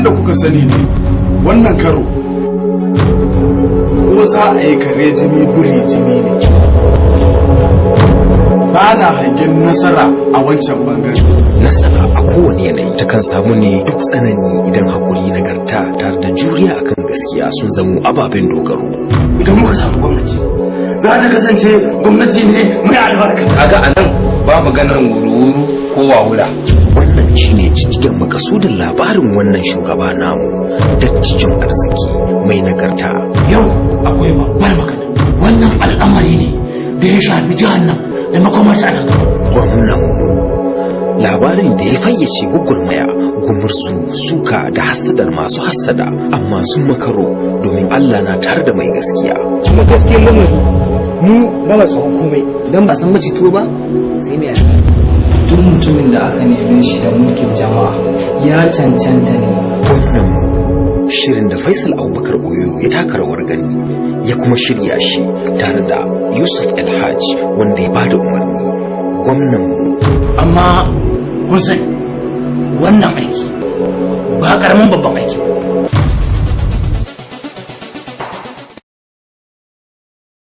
Yadda kuka sani ne, wannan karo ko za a yi kare jini biri jini ne, ba na hangen nasara a wancan bangare. Nasara a kowane yanayi takan samu ne duk tsanani idan hakuri, nagarta tare da juriya akan gaskiya sun zamo ababen dogaro. Idan muka samu gwamnati, za ta kasance gwamnati ne mai albarka. Kaga anan ba maganar wuru-wuru ko wawura. Wannan shine jijjigen makasudin labarin wannan shugaba namu, dattijon arziki mai nagarta. Yau akwai babbar magana. Wannan al'amari ne da ya shafi jihar nan da makomarta nan gaba. Gwamnanmu, labarin da ya fayyace gwagwarmaya, gumurzu, suka da hassadar masu hassada, amma sun makaro domin Allah na tare da mai gaskiya. Kuma gaskiyar lamari, mu ba ma tsoron komai don ba san macito ba sai mai. Duk mutumin da aka neme shi da mulkin jama'a ya cancanta ne. Gwamnanmu, shirin da Faisal Abubakar Oyo ya taka rawar gani ya kuma shirya shi tare da Yusuf Elhaj wanda ya bada umarni. Gwamnanmu. Amma kun sani, wannan aiki ba karamin babban aiki ba.